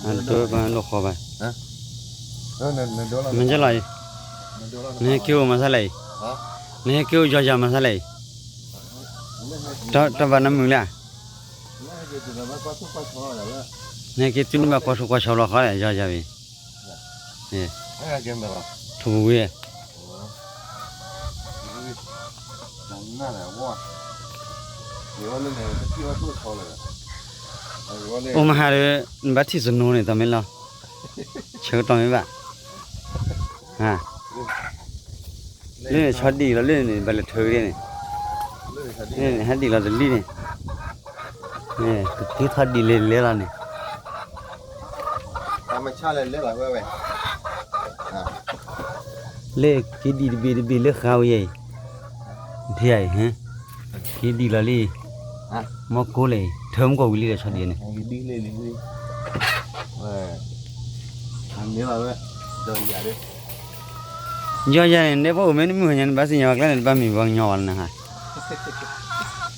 တၢ်ပလိၣ်ဃီဘၣ်, မ့ၢ်ကလီၤအံၤ, နဟဲက့ၤအိၣ်မၤသးလဲၣ်အံၤ, နဟဲက့ၤအိၣ်ယီၤယၤမၤသးလဲၣ်အံၤ, တၢ်ဘၣ်နမုာ်လၢ, နဟဲက့ၤတုၤနဘၣ်ကွၢ်ထူၣ်ကွၢ်ဆီလီၤဃီ, ယီၤယၤဝံၤ, ထူဝံၤ အိၣ်မဟါဒီး နဘၣ်ထံၣ်စနိန့ၣ် တမ့ၢ်လီၤ, ဆၢကတီၢ်မ့ၢ်ဘၣ်, လၢန့ၣ်ဆီဒံၣ်လီၤ လၢန့ၣ် ဘၣ်လဲၤထၢက့ၤန့ၣ်, ဟဲဒံၣ်လီၤတလံၣ်န့ၣ်, ကက့ၤထီၣ်ဒံၣ်လဲၤလဲၤလီၤန့ၣ် လၢက့ၤဒံၣ်တဘ့ၣ်တဘ့ၣ်လၢဃာ်ဝဲယဲအံၤ, ထံအံၤ, က့ၤဒံၣ်လီၤလံ, မီၢ်ကိးလဲၣ်အံၤ ထၢမုၢ်ကီၢ်ဝံၤလံဒီးဆီဒံၣ်န့ၣ်, ယီၤယၤန့ၣ် နဲပအိၣ်မ့ၢ်နမုၢ်ဟါညါန့ၣ် ဘၣ်သ့ၣ်ညါပှၤကျါန့ၣ် တဘၣ်မ့ၢ်ပှၤကညီဘၣ်လၢနဟါ,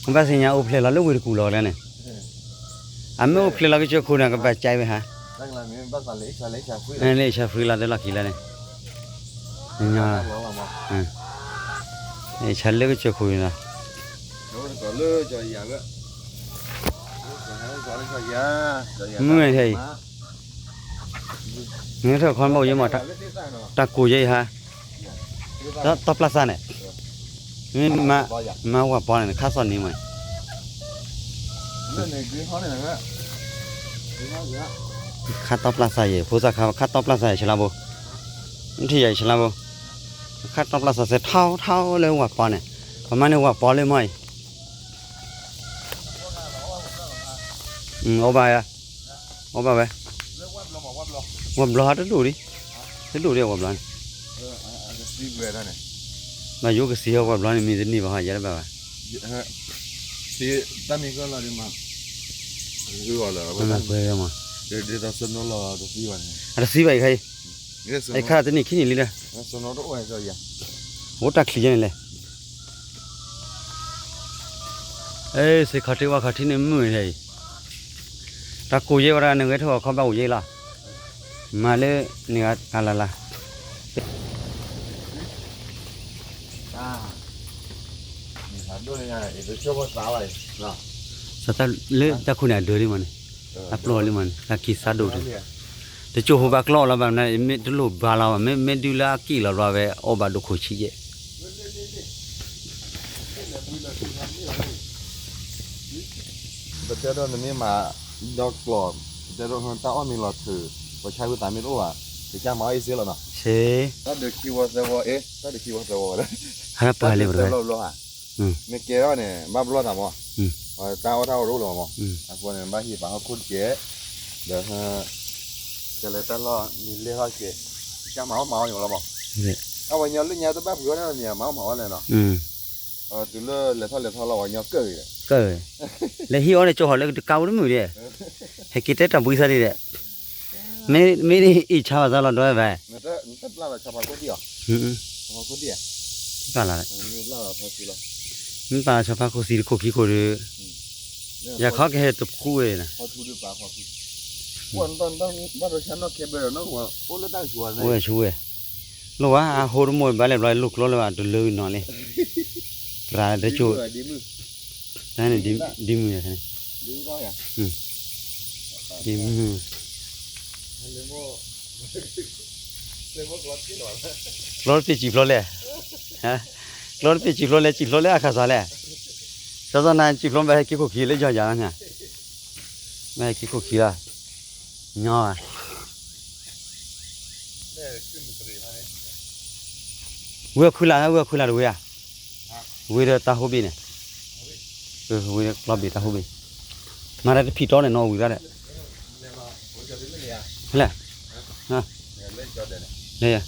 ဘၣ်သ့ၣ်ညါအိၣ်ဖျဲၣ်လီၤလၢဝ့ၢ်တကူၣ်လီၤကျါန့ၣ်, အမ့ၢ်အိၣ်ဖျဲၣ်လီၤကစၢၢ်ခိၣ်န့ၣ် ကဘၣ်ကၠဲဝဲဟါ, လၢအ့ၣ်ဆၢဖှံလီၤတလီၢ်ခံလၢန့ၣ်, အ့ၣ်ဆၢလၢကစၢၢ်ခိၣ်န့ၣ်လီၤ, မုၢ်ထဲအံၤ, မ့ၢ်ထီၣ်ခီဘၣ်ယဲမး, တၢ်ကိၢ်ယဲအံၤဟါ, တီပျၢ်သးန့ၣ်, မ့ၢ်မၤဝၤပီန့ၣ် နခါစီၣ်န့ၣ်မး, ခါတီပျၢ်သးယဲၢ် ဖိသၣ်ခါ ခါတီပျၢ်သးယဲၢ်ဆလါဘိ, မ့ၢ်ထံၣ်ယၤယဲၢ်ဆလါဘိ, ခါတီပျၢ်သးစဲထီထီလၢဝၤပီန့ၣ်, ပမၤန့ၢ်ဝၤပီလၢမီၢ်အံၤ အီၣ်ဘၣ်, အီၣ်ဘၣ်ဝဲ, ဝဲဘျီဟးတဒိၣ်ဒံး, တဒိၣ်ဒံးဝဲဘျီန့ၣ်, ဘၣ်ယိၣ်ကသ့ဟီဝဲဘျီန့ၣ် မ့ၢ်တန့ၢ်ဘၣ်ဟီ ယဲတဘၣ်ဘၣ်, တၢ်မံၤဃီလီၤဒ်မး, မၤပှဲၤမး, အတသံဘၣ်အံၤခါအံၤ, အံၤခါတနံၣ်ခံနံၣ်လံဒီး, အိၣ်တၢ်ချံယဲန့ၣ်လဲၣ် အဲ စ့ခီထံဝါခီထံန့ၣ်မုာ်န့ၣ်အံၤ, တၢ်ကိၢ်ယဲဝဲဒၣ်န့ၣ် ဂဲၤထီၣ်အခီဘၣ်အိၣ်ယဲလီၤ, မၤလၢန့ၣ်ဂၤကလၤလၤ, လၢတၢ်ခိၣ်န့ၣ်အဒၢးလံမးန့ၣ်, အပျီလံမးန့ၣ် တၢ်က့ၤစးဒိၣ်တၢ်, တကၠိဖိဘၣ်ကျီၣ်လီၤဘၣ်မနုၤ မ့ၢ်တလိၣ်ဘါလီၤဘၣ် မ့ၢ်မ့ၢ်ဒုလၢအက့ၣ်လီၤဘျီဝဲ အီၣ်ဘၣ်ဒိခိၣ်ဆံးယဲၢ် ပတဲဒိၣ်နမ့ၢ်မၤဒီကျီၢ်, ပတဲဒိၣ်တၢ်အီၣ်မ့ၤလီၤထုး, ပဆါဝံသးမ့ၢ်တအိၣ်ဘၣ်, ပကမၤအီၣ်အ့ၣ်စ့လီၤနီၤ, တၢ်ဒုးခံဝီသၢဝီ, အ့ တၢ်ဒုးခံဝီသၢဝီဝဲ, ဟဲပှၤလဲၣ်ပတဝဲ, မ့ၢ်ကဲထီၣ်န့ၣ် ဘၣ်ဘျီၣ်သးမး, တၢ်အီၣ်တၢ်အီတအိၣ်လၢၤမး, အဃိန့ၣ် ဘၣ်ဟ့ၣ်ပာ်ဟီၣ်ခိၣ်တကဲး, ဒီး ကလဲၤတၢ်လီၢ်မ့ၢ်လဲၢ်ထီၣ်ကဲး, ကမၤအီၣ်မၤအီၣ်န့ၣ်လီၤမး, အဝဲညီလၢညါတဘၣ်ပှ့ၤအီၣ်တၢ်လီၢ်မ့ၢ်မၤအီၣ်မၤအီၣ်လဲၣ်နီၤ, တုၤလၢလဲၤထီၣ်လဲၤထီလီၤ ဝဲညီကၢၢ်ဂ့ၤဒီး, ကၢၢ်, လဲၤဟံၣ်အီၣ်န့ၣ် ကၠီဟီၣ်လၢတကးဝဲတမုာ်ဒဲး, ဟဲက့ၤတဲတၢ်ဘှံးသးဒ်ဒီး, မ့ၢ်မ့ၢ်အ့ၣ်ဆါဘၣ်သးလီၤဒီးဘၣ်, ပျၢ်လီၤ, မ့ၢ်ပာ်လီၤဆီဖါခိၣ်သံတခိၣ်ခံခိၣ်ဒီး, ယၤခီကဟဲတဖှူဝဲ, အိၣ်ဆူဝဲ, လိၣ်ဝဲအဟိတမိၢ်ဘၣ်လဲၣ်ဘျီလိၣ်ကျိလၢၤဘၣ်တလၢနီၤလံ, ပြးတကၠိ, တၢ်န့ၣ်ဒ်မုၢ်န့ၣ်, ဒ်မုၢ်, ကျီတပ့ၢ်စံၣ်ဖျိလဲၣ်, ကျီတပ့ၢ်စံၣ်ဖျိလဲၣ်, စၢ်သီၣ်နၤ စံၣ်ဖျိဘၣ်ဟဲက့ၤခိၣ်ခံလၢယီၤယၤလီၤ, ဘၣ်ဟဲက့ၤခိၣ်ခံလီၤ, ညီဘၣ် ဝံၤအီၣ်ခုလၢ် ဝံၤအီၣ်ခုလၢ်တဝံၤဧါ, ဝံၤဒီးတၢ်ဟိဘ့ၣ်န့ၣ်, ဝံၤဒီးကျီဘ့ၣ်တၢ်ဟိဘ့ၣ်, မၤတၢ်တဖံးတီန့ၣ် နီၢ်ဝံၤဘၣ်ဒီး, လဲၣ်, လဲၣ်,